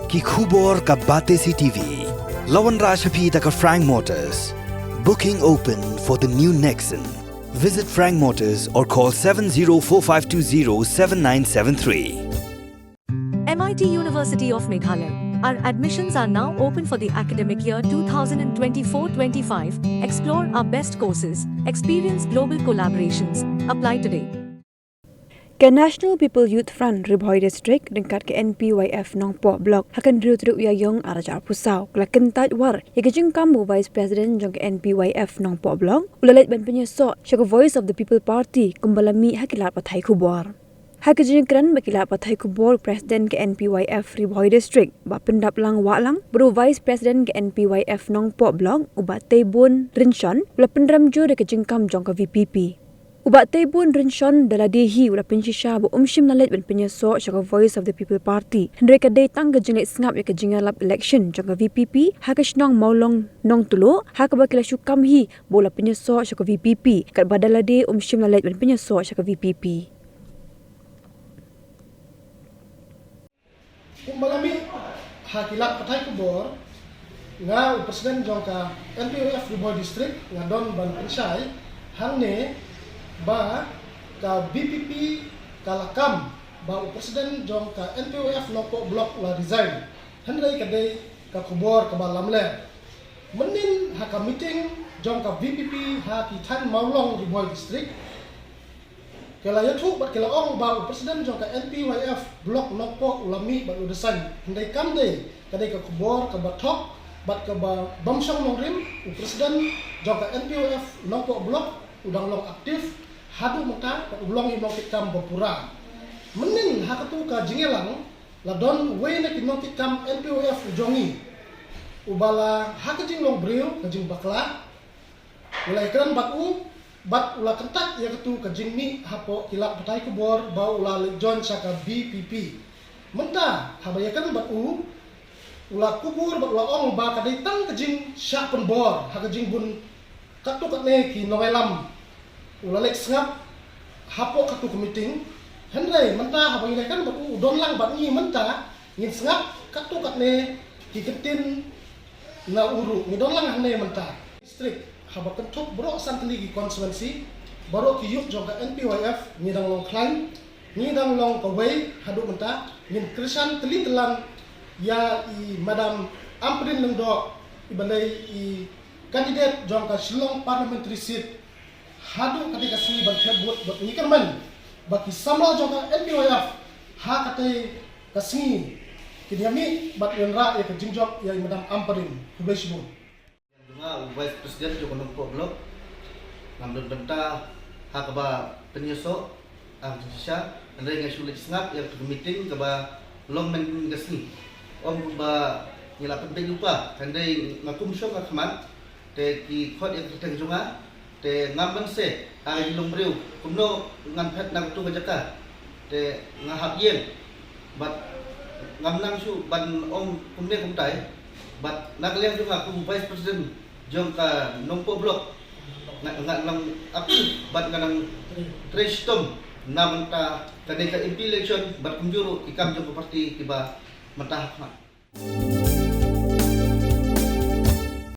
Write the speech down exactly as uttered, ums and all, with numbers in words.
Ki khubor ka Batesi T V. La wanrah sha phi da ka Frank Motors. Booking open for the new Nexon. Visit Frank Motors or call seven zero four five two zero seven nine seven three. M I T University of Meghalaya. Our admissions are now open for the academic year twenty twenty-four twenty-five. Explore our best courses, experience global collaborations. Apply today. Ka National People Youth Front Ri Bhoi District ryngkat ka N P Y F Nongpoh Block ha ka hynriew tarik u Ïaïong arhajar arphew saw ka la kyntait war ïa ka jingkam ba u Vice President jong ka N P Y F Nongpoh Block u la leit ban pynïasoh sha ka Voice of the People Party kumba la mih ha ki lad pathai khubor. Ha ka jingkren bad ki lad pathai khubor, President ka N P Y F Ri Bhoi District, Bah Pyndaplang Wahlang, bad u Vice President ka N P Y F Nongpoh Block, u Bah Teibun Rynshon, u la pynrem jur ïa ka jingkam jong ka V P P. U Bah Teibun Rynshon da lade hi u la pynshisha ba um shym la leit ban pynïasoh sha ka Voice of the People Party, hynrei ka dei tang ka jingleit sngap ïa ka jingïalap election jong ka V P P ha ka shnong Mawlong Nongtluh, ha kaba ki la shu kam hi ba u la pynïasoh sha ka V P P, katba da lade um shym la leit ban pynïasoh sha ka V P P. Kumba la mih ha ki lad pathai khubor, nga u President jong ka N P Y F Ri Bhoi District nga don ban pynshai hangne ba ka V P P ka la kam ba u President jong ka N P Y F Nongpoh Block u la resign. Hynrei ka dei ka khubor kaba lamler. Mynnin ha ka meeting jong ka V P P ha ki thaiñ Mawlong Ri Bhoi District, ka la ïathuh bad ka la ong ba u President jong ka N P Y F Block Nongpoh u la mih bad u resign. Hynrei kam dei, ka dei ka khubor kaba thok bad kaba bym shong nongrim. U President jong ka N P Y F Nongpoh Block u dang long active haduh mynta bad u long ïa i nongkitkam ba pura. Mynnin ha katu ka jingïalang la don uwei na ki nongkitkam N P Y F u jong ngi, uba la ha ka jinglong briew ka jingbakla u la ïakren bad u, bad u la kyntait ïa katu ka jingmih hapoh ki lad pathai khubor ba u la leit join sha ka V P P. Mynta haba ïakren bad u, u la kubur bad u la ong ba ka dei tang ka jingshah pynbor ha ka jingbun katto katne ki nongïalam. U la leit sngap hapoh katu ka meeting. Hynrei mynta haba ngi ïakren bad u, u don lang bad ngi mynta, ngin sngap katto katne ki kyntien na u ruh. Ngi don lang hangne mynta. District, haba kynthup baroh san tylli ki constituency, baroh ki youth jong ka N P Y F ngi dang long khlaiñ, ngi dang long kawei haduh mynta. Ngin kyrshan tylli tyllan ïa i Madam Ampareen Lyngdoh, iba dei i candidate jong ka Shillong Parliamentary Seat, haduh katei ka sngi ban thep vote. Bad ngi kyrmen ba ki samla jong ka N P Y F ha katei ka sngi kin ïa mih bad wanrah ïa ka jingjop ïa i Madam Ampareen. Khublei shibun. Nga u Vice President jong ka Nongpoh Block, ngam don bynta ha kaba pynïasoh ha ka jingshisha, hynrei nga shu leit sngap ïa ka meeting kaba long mynnin ka sngi. Ym ba ngi la pynbeit lypa, hynrei nga kum shong nga khmat, te ki khot ïa ka kyrteng jong nga, te ngam banse ha ka jinglong briew kumno ngan phet na katu ka jaka. Te nga hap ïeng bad ngam nang shuh ban ong kumne kumtai. Bad na ka liang jong nga kum Vice President jong ka Nongpoh Block, nga, nga nang active bad nga nang trei shitom na mynta kane ka M P election bad kumjuh ruh ki kam jong ka party kiba mynta ha khmat.